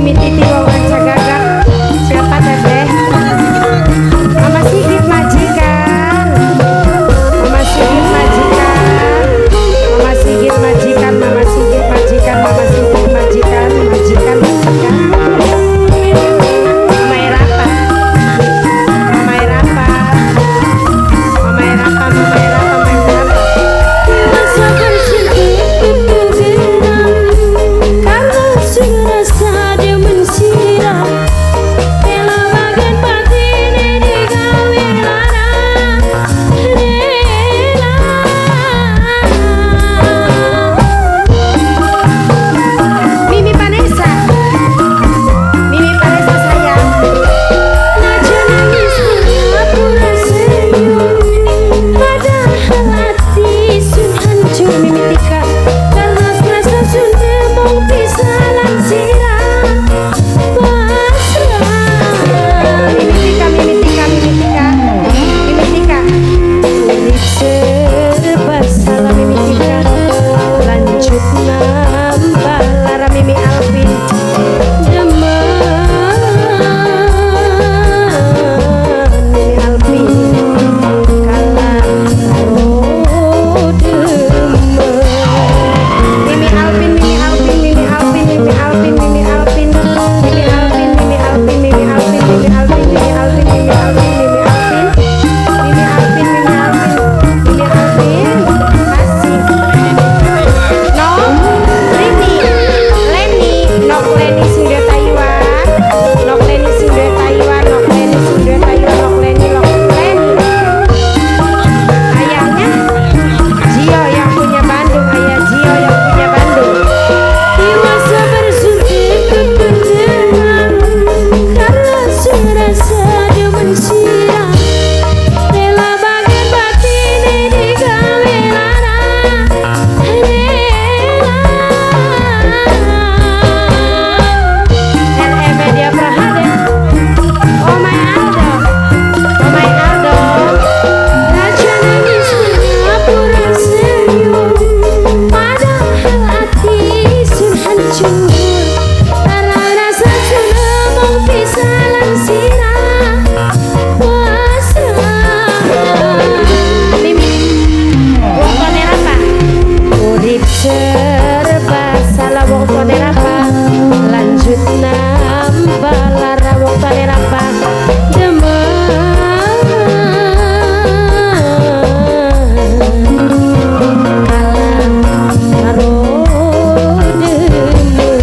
Mimi Titi wawancara gagak. Siapa teteh? Mama Sigit majikan. Mama Sigit majikan. Mama Sigit majikan. Mama Sigit majikan. Mama Sigit majikan. Majikan majikan. Mama Erapa. Mama Erapa. Mama Erapa. Mama Erapa. Mama Erapa. Mimi Vanessa. Mimi Vanessa sayang. Mimi Tika. Mimi Tika, Mimi Tika, Mimi Tika. Mimi Tika. Urip serba salah Mimi Tika. Lanjut nambah lara Mimi Alvin. Demen Mimi Alvin. Kalah karo demen. Mimi Alvin, Mimi Alvin, Mimi Alvin, Mimi Alvin, Mimi Alvin, Mimi Alvin, Mimi Alvin, Mimi Alvin, Mimi Alvin, Mimi Alvin, Mimi Alvin, Mimi Alvin, Mimi Alvin, Mimi Alvin, Mimi Alvin, asik. No, Rini, Leni, Nok Leni sing di Taiwan, Nok Leni sing di Taiwan, Nok Leni sing di Taiwan, Nok Leni, Nok Leni. Ayahnya Gio yang punya Bandung, ayah Gio yang punya Bandung. RE Media Prahade. Oh my Aldo, oh my Aldo. Mimi, wong tuane apa? Urip serba salah wong tuane apa? Lanjut nambah lara wong tuane apa? Demen kalah karo demen.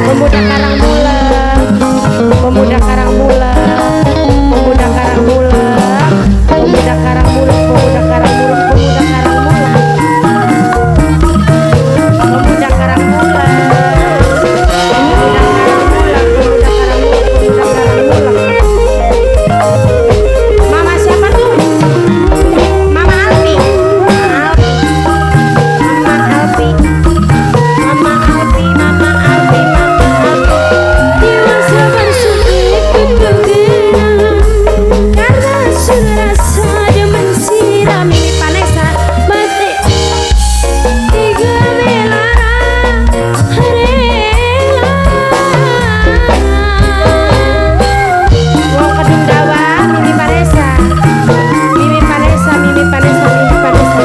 Pemuda Karang Mulek, pemuda Karang Mulek, pemuda Karang Mulek, pemuda Karang Mulek, pemuda Karang Mulek, pemuda Karang Mulek, pemuda Karang Mulek, pemuda Karang Mulek, pemuda Karang Mulek, pemuda Karang Mulek. Mama siapa tuh? Mama Alfi, Mama Alfi, Mama Alfi, Mama Alfi, Mama Alfi, Mimi Vanessa. Wong Kedung Dawa, Mimi Vanessa, Mimi Vanessa, Mimi Vanessa, Mimi Vanessa.